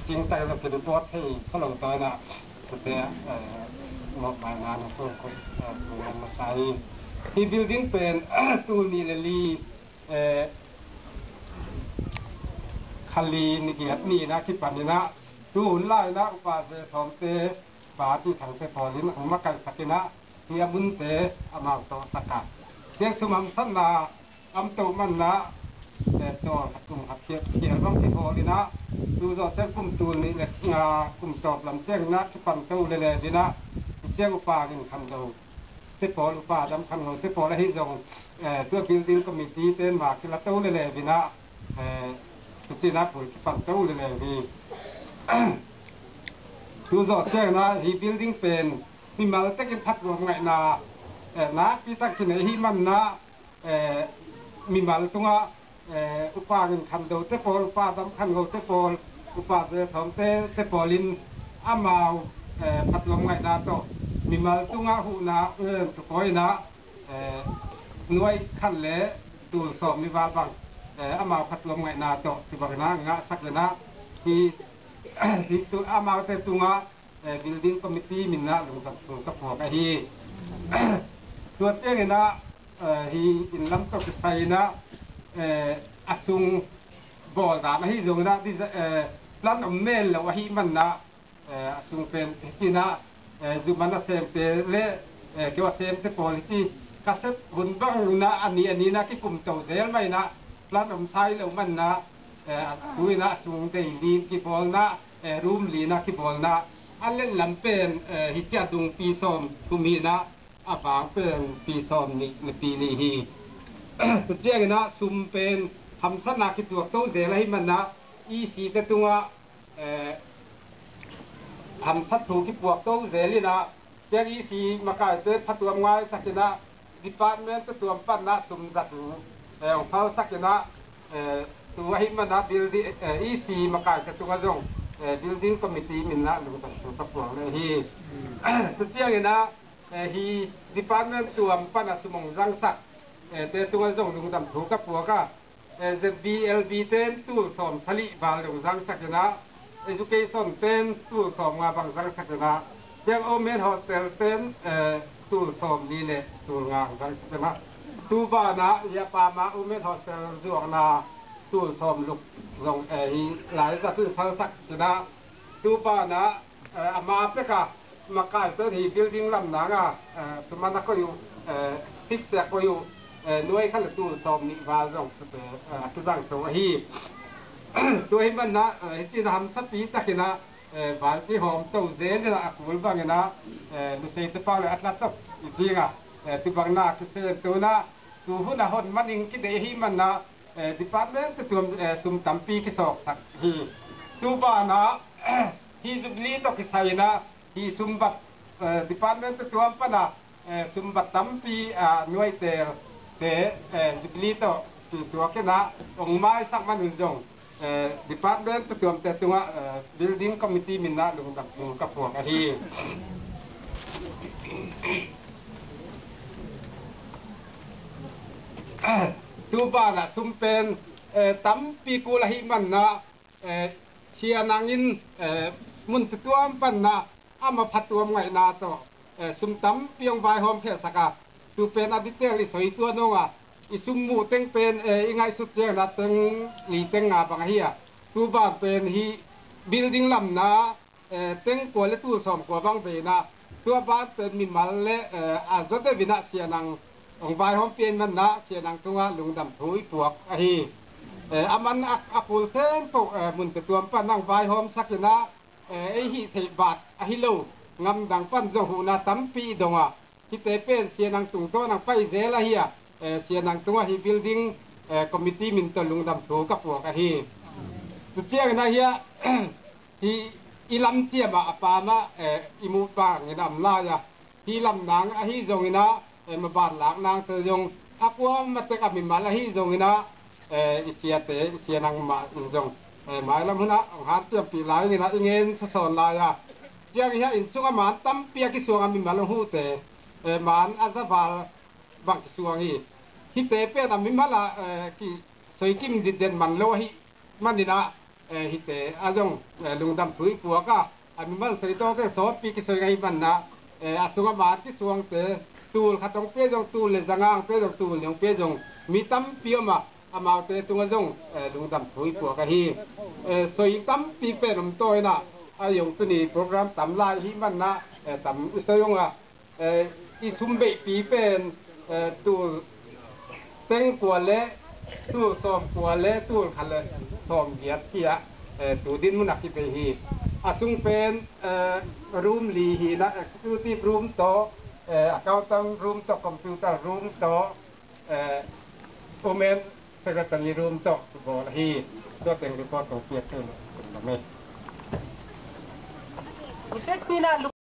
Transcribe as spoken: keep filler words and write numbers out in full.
Cingtak zong ki report thei kha lo tawi na, kute mawhmaina na kong kong masa hi. Hi building pen tul nih le li, eh, kha li ni giat ni na kipan ina, tu hun lai na upa Ze Thawmte, pa Pi Thangte pawl in hong makaihsak ina, hi a munte amau tawh sak a. Ciang sum hamsatna om to manna, eh, tawl khat kum khat khial, khial bang kihawl ina, tu zawh ciang kum tul nih le nga kum tawp lam ciang ina kipan to lele ina, ciang upa Ngin Khan Lo te pawl, upa Dam Khan Lo te pawl ahi zong, eh, tua building committee te ma kila to lele ina, eh, tu cina pul kipan to lele hi. Tu zawh ciang ina hi building pen mimal tekin phattuam ngaihna, eh, nakpi tak kinei hi manna, eh, mimal tungah, eh, upa Ngin Khan Lo te pawl, upa Dam Khan Lo te pawl, upa Ze Thawmte te pawl in amau, eh, phattuam ngaihna tawh mimal tungah huhna, eh, tukawina, eh, nuai khat le tul sawm ni val bang, eh, amau phattuam ngaihna tawh kibangna ngahsak ina hi, hi tu amaute tungah eh, building committee minna lungdam thu ka puak ahi. Tua ciang ina, eh, hi inn lam tawh kisai ina, eh, a sung bawl dan ahi zong ina, desi-, eh, plan om men lo ahi manna, eh, a sung pen hi ci ina, eh, zu man a semte le, eh, keu a semte pawl hi ci, ka sep hun bang ina a ni a ni ina kikum to zel mai ina, plan om sai lo manna, eh, a tu ina a sung dei li kibawlna, eh, room li ina kibawlna, a letlam pen, eh, hi ci a dung pi sawm thum hi ina, a vang pen pi sawm nih le pi nih hi. Tua ciang ina sum pen hamsatna kituak to zel ahi manna, E C te tungah, eh, hamsat thu kipuak to zel ina, ciang E C makaite phattuam ngaisak ina, department te tuam panna sum zat uh, eh, hong phalsak ina, eh, tu ahi manna building, eh, E C makaite tungah zong, eh, building committee minna lungdam thu ka puak le hi. Tu ciang ina, eh, hi department tuam pana sum hong zangsak, eh, te tungah zong lungdam thu ka puak a, eh, Z B L B ten tul sawm sagih val lungzang sak ina, education ten tul sawm nga bang zang sak ina, ciang Women Hostel ten, eh, tul sawm li le tul nga zang sak ina. Tu bana, ya pa ma Women Hostel zuakna tul sawm luk zong, eh, hi lai za tu phal sak ina. Tu bana, eh, ama peka, makaite hi building lam nanga, eh, tu mana koi uh, eh, fix a koi uh, eh, nuai khat le tul sawm nih val zong, eh, a kizang to ahi. Tu ahi manna, eh, hi cina hamsapi takina, eh, val kihawm to zel ina a kul bangina, eh, lusei te pau le a tla chok i cinga, eh, tu bangna kisem to na, tu huna hon maning kidei hi manna, eh, department te tuam, eh, sum tampi kisawksak hi. Tu bana, hi Jubilee tawh kisai ina, hi sumbat, eh, department te tuam pana, eh, sumbat tampi, ah, nuaite te, eh, Jubilee tawh kituak ina, ong maisak manun zong, eh, department te tuamte tungah, eh, building committee minna lungdam thu ka puak ahi. Tu bana sum pen, eh, tampi kul ahi manna, eh, sia nangin, eh, mun tutuam panna ama phattuam ngaihna tawh, eh, sum tampi hong vaihawm khehsak a, tu pen a detail i soi tua nonga, i sum muh teng pen, eh, i ngaihsut ciangna teng li teng nga bang ahi a, tu ban pen hi building lamna, eh, teng kua le tul sawm kua bang veina, tua ban pen mimal le, eh, a zawdeuh ina sia nang hong vaihawm pian manna sia nang tungah lungdam thu i puak ahi. Eh, a man a, a kul khempeuh, eh, mun tutuam pan nang vaihawm sak ina, eh, ei hih theih bat ahi lo, ngamdang pan zong huhna tampi i dong a, hihte pen sia nang tungtawn nang pai zel ahi a, eh, sia nang tungah hi building, eh, committee min tawh lungdam thu ka puak ahi. Tu ciangin ahi a, hi i lam ciam ah a pam ah, eh, i muh bangin a om lai a, hi lam nang ahi zongina, eh, maban lak nangte zong a kuama tek a mimal ahi zongina, eh, i siate, i sia nangmah in zong, eh, mailam hunah hong hanciampih lai ina i ngen sasawn lai a. Ciang hi a inn sungah man tampi a kisuang a mimal hong huhte, eh, man a zaval bang kisuang hi. Hihte pen a mimal ah, eh, kisoikim ditdet man lo ahi maninah, eh, hihte a zong, eh, lungdam thu i puak a, a mimal soi tawngte sawtpi kisoi ngei manna, eh, a sung a man kisuangte, tul khat hong pia zong, tul le zanga hong pia zong, tul nih hong pia zong, mi tampi om a, amaute tungah zong, eh, lungdam thu i puak ahi. Eh, soi tampi pen om tawi inah, a zong tuni program tam lai ahih manna, eh, tam i soi ung a, eh, i sum beihpi pen, eh, tul teng kua le tul sawm kua le tul khat le sawm giat hi a, eh, tu dinmun a kibei hi. A sung pen, eh, room li hi inah, executive room tawh, eh, accountant room tawh, computer room tawh, eh, women secretary room tawh kibawl ahi. Tua teng report kong piak tu in, kum lam e.